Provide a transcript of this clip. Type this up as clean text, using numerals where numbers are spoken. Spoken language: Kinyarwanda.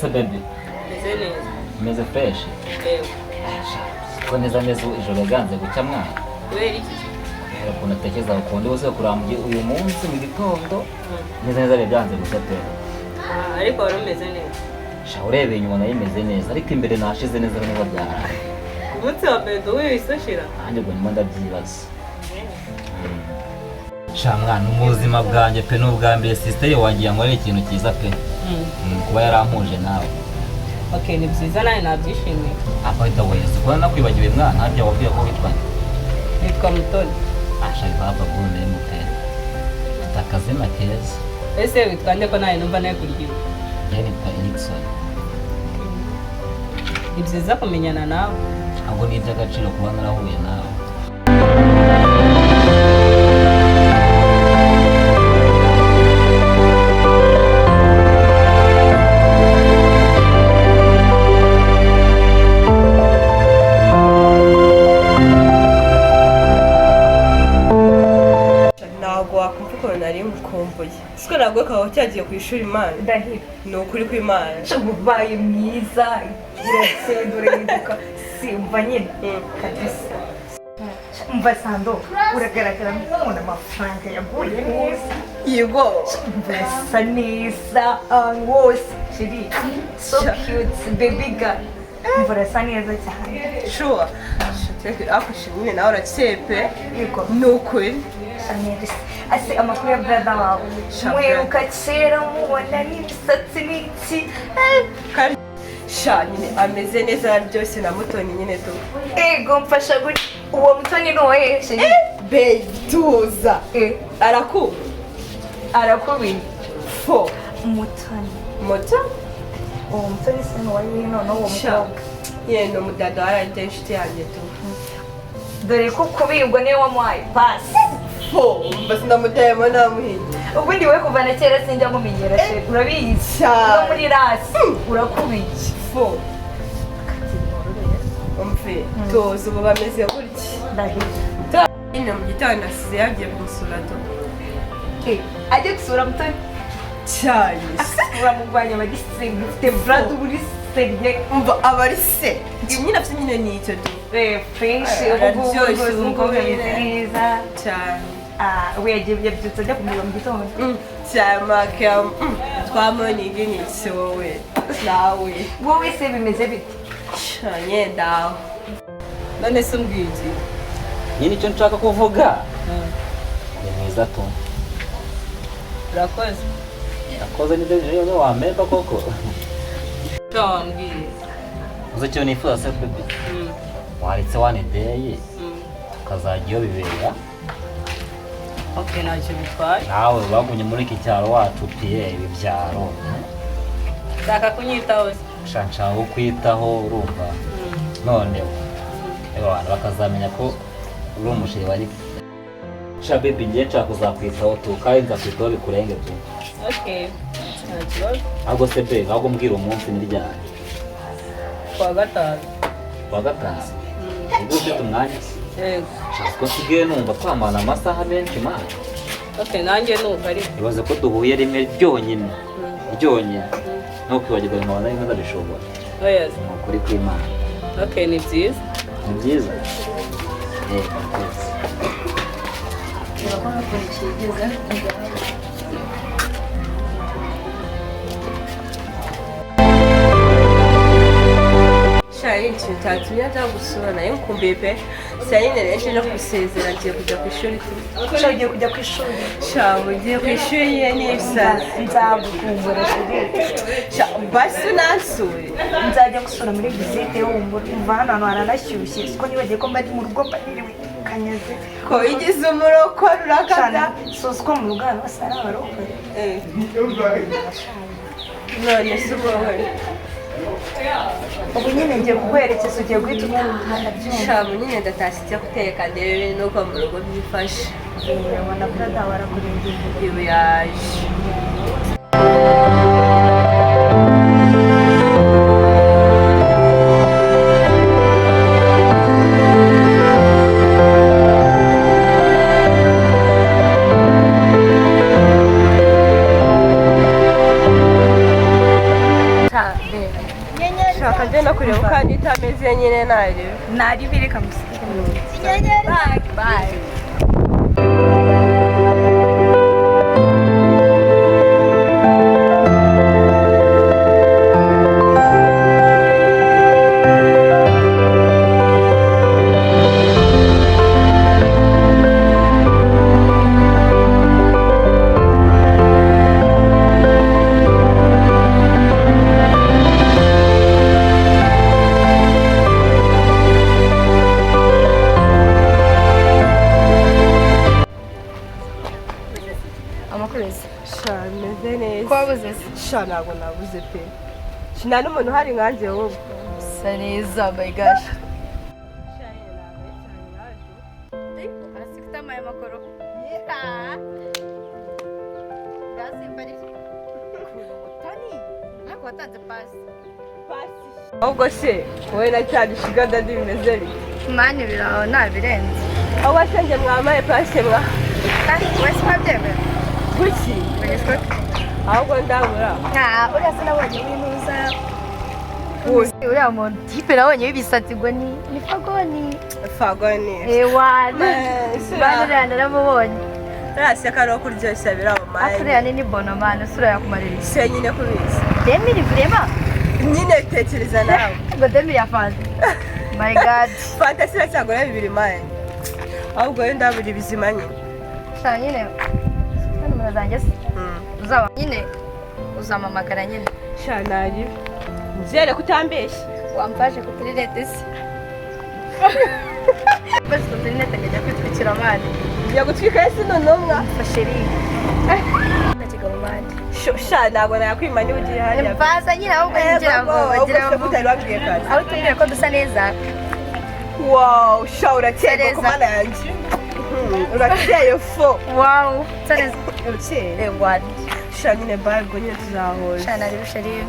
Se baby? Meze neza. Umeze fresh? Yego. Ko neza neza ijoro ryanze gucya, mwana. Kubera iki? Kubera ukuntu atekereza ukuntu wose kurambye uyu munsi mu gitondo, neza neza biba byanze gucya pe. Ah, ariko wari umeze neza. Sha, urebeye inyuma nayo imeze neza, ariko imbere nashize neza niba byaraye. Umunsi wa mbere duhuye ushira. Nanjye ubwo ndimo ndabyibaza. Sha mwana, mu buzima bwanjye pe, n'ubwa mbere sister wanjye yankoreye ikintu cyiza pe. Kuba yarampuje nawe. Okay, ni byiza, nawe nabyishimiye. Ah, by the way, sikuba nakwibagiwe mwana, harya wabwiye ko witwa nde? Nitwa Mutoni. Asha, papa bune pe. Ufite akazina keza. Ese witwa nde ko nawe numva nawe kuryibuka? Njye nitwa Erikson. Ni byiza kumenyana nawe. Ntabwo ni iby'agaciro kuba narahuye nawe. Ntabwo wakumva ukuntu nari mukumbuye, siko ntabwo kaba cyagiye ku ishuri, Imana. Ndahira. Ni ukuri kw'Imana. Ubaye mwiza, uragenda urahinduka, simva nyine kabisa. Umva Sando, uragaragara nk'umuntu amafaranga yaguye neza. Yego. Umva, urasa neza ahantu hose, chérie, so cute, baby girl. Umva, urasa neza cyane. Sure, ariko nyine nawe urakeye pe. Yego. Ni ukuri. Chanel ase, amakuru ya brother wawe? Sha, Mweruka kera mubona n'imisatsi n'iki. Kandi sha nyine ameze neza, araryoshye na Mutoni nyine tu. Ego, mfasha gutya, uwo Mutoni ni uwahe, chérie? Babe, tuza. Eh. Arakuba. Arakubiye. Fo. Mutoni. Moto. Uwo Mutoni se ni uwahe noneho, uwo Sha. mukobwa? Nyine ni umudada wararite, inshuti yanjye tu. Dore ko kubibwa niwe wamuhaye pasi. Fo, mba sinamutayemo namuhiye. Ubundi we kuva na kera sinjya nkumenyera, chérie, urabizi. Cyane. No muri rasi urakubiye. Fo, umve, tuzi ubu bameze gutya. Ndahira. Nyine mu gitondo asize yagiye kumusura tu. Eh, ajye gusura Mutoni? Cyane. Uramurwanya abagisenga, ufite brad uri sérieux. Umva, aba ari se nyine afite nyine ni icyo tu. Eh, fresh ubu ngubu. Araryoshye. Rwose umukobwa ameze neza. Cyane. Ah, we yagiye, yabyutse ajya kumureba mu gitondo. Cyane maka twamoningi ni iki wowe nawe. Wowe se bimeze bite? Cyane, ndaho. None se umbwiye iki? Nyine icyo nshaka kuvuga, ni mwiza tu. Urakoze. Yakoze nibyo rero wamemba koko. Icyo wambwiye. Uzi icyo nifuza se, baby? Waretse one day tukazajya iyo bibera. Okay, ntacyo bitwaye. Nawe bagumye muri iki cyaro wacu piye ibi byaro. Shaka kunyitaho se? Sha, nshaka kukwitaho, urumva none reba abantu bakazamenya ko uri umusheri wari. Sha baby, ngiye nshaka kuzakwitaho tu, kandi nzakwitaho bikurenge tu. Okay, nta kibazo. Ahubwo se babe, ahubwo mbwira umunsi ni ryari? Kuwa gatanu. Kuwa gatanu ubwo ufite umwanya se? Yego. Sha, ko nsigaye numva twamara amasaha menshi mwana. Okay, nanjye nuko ariko. Ibaze ko duhuye rimwe ryonyine ryonyine, ntukwibagirwa, nkaba nari ntabishobora. Oya se. Ni ukuri kw'Imana. Okay, ni byiza. Ni byiza, eh, murakoze. Urabona ukuntu kigeze. Sha, ikintu cyatumye ajya gusura, nayo nkumbuye pe. Sha nyine rero nje no gusezera, ngiye kujya ku ishuri tu. Sha, ugiye kujya ku ishuri? Sha, ugiye ku ishuri nyine ni ibisazi. Nzagukumbura, chérie. Sha, basi unansure. Nzajya gusura muri visite, wumva umva hano hantu haranashyushye, siko nibagiye ko mba ndi mu rugo, mba niriwe kanyaze. Ko igize umurokore urakata. Suzi ko mu rugo ahantu hose hari abarokore. Eh. None se ubwo wowe? Ubu nyine ngiye kuguherekeza, ugiye guhita utaha, ndabyumva. Sha, ubu nyine ndatashye, ijya guteka ndebe nuko mu rugo byifashe. Ubona brother warakurindiriye. Ibu yaje. Sha, be Nje no kureba uko Anita ameze nyine narebe. Naribi reka musige. Bye bye. Amakuru se? Sha meze neza. Ko wabuze se? Sha ntabwo nabuze pe. Nta n'umuntu uhari nkanjye wowe. Usa neza, my gosh. Sha nyine ntabwo ari cyane nawe tu. Arasifite aya makoro. Ariko watanze pasi. Ahubwo se wowe na cya gishiga dadi bimeze bite? Mani biraho ntabirenze. Ahubwo se njye mwamaye pasi mwa. Kandi wese wabyemera. Kuki? Ahubwo ndabura. Nta uriya se nabonye w'intuza. Uriya muntu tipe nabonye w'ibisatsi ngo ni fagoni. Fagoni. Ewana. Bani uriya naramubonye. Uriya ari uwo kuryoshya birabo Ariko uriya ni bonomani usura yakumarira iki? Se nyine kubizi. Demiri vrema. Nyine tekereza nawe. Ngo demiri ya fanta. My God. Fanta siracyagura 2 mani. Ahubwo wowe ndabura ibizima nyine. Sha nyine. Ufite nimero zanjye se? Uzaba nyine uzampamagara nyine. Sha naribi. Nzere kutambeshya. Wamfashe ku turinete se. Mfashe ku turinete nkajya kwitwikira amani. Ngiye gutwika ese noneho mwa. Mfashe ringa. Kigabo mani. Sha ntabwo nakwima niba ugiye hariya. Mfaza nyine ahubwo ngira ngo Ahubwo bagira se ngo kutari wabwiye kare. aho tubwire ko dusa neza. Wow, sha urakeye Neza. ku mana yanjye. Urakeye fo. Wow, usa neza. Urakeye. Ewana. Sha nyine bye ubwo nyine tuzahura. Sha nari busheri.